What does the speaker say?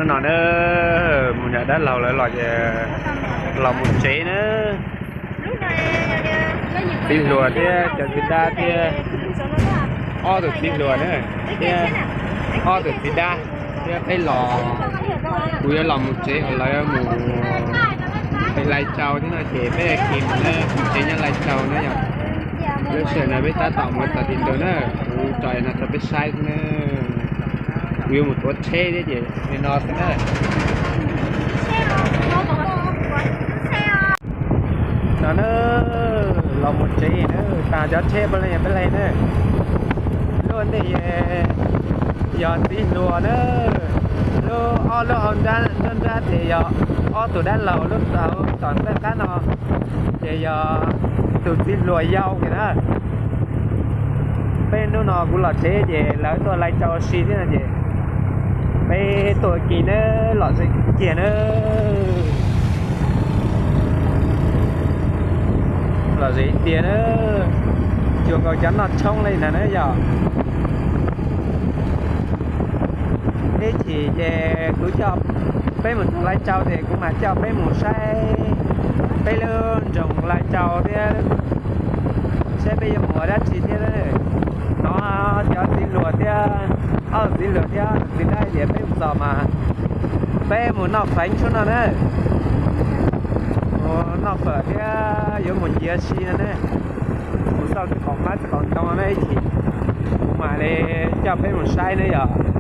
No na, mus nram dab laug lawv los ces los mus tsev na. Txiv hluas thiab cov txiv dab thiab ob tug txiv hluas na, thiab ob tug txiv dab thiab peb los, kuv yuav los mus tsev, lawv mus pem Lai Châu thiab no ces peb khi mus na, mus tsev nyob Lai Châu na yom. Lub sij hawm no peb tab tom mus txog tim ntug na, kuv tso no rau peb saib xwb na. Kuv yuav mus tuav tsheb thiab ces li no xwb na. No na, los mus tsev na, tas cov tsheb peb leeg peb leeg na. Lub ntej yog txiv hluas na, lub ob lub hauv nrab nrab ces yog ob tug dab laug, lub tom tom ntaj qab no ces yog tus txiv hluas yau kiag na. Peb hnub no kuv los tsev ces lawv tuaj Lai Châu si thiab no ces peb tuaj kis na, lom zem kiag na. Lom zem tiag na, tsuas nkaus cov noj tshoob li ntag na yom. Ib chim ces kuv coj peb mus txog Lai Châu ces kuv mam coj peb mus saib peb lub nroog Lai Châu thiab, saib peb yuav mus ua dab tsi thiab. Hnov cov txiv hluas thiab, ob txiv hluas thiab txiv dab tias peb mus txog mas peb mus noj feev sub no na, mus noj fawm thiab yuav mus nyiav si no ne, mus xauj txiv qaum hmab txiv qaum ntoo na ib chim, kuv mam li coj peb mus saib na yom.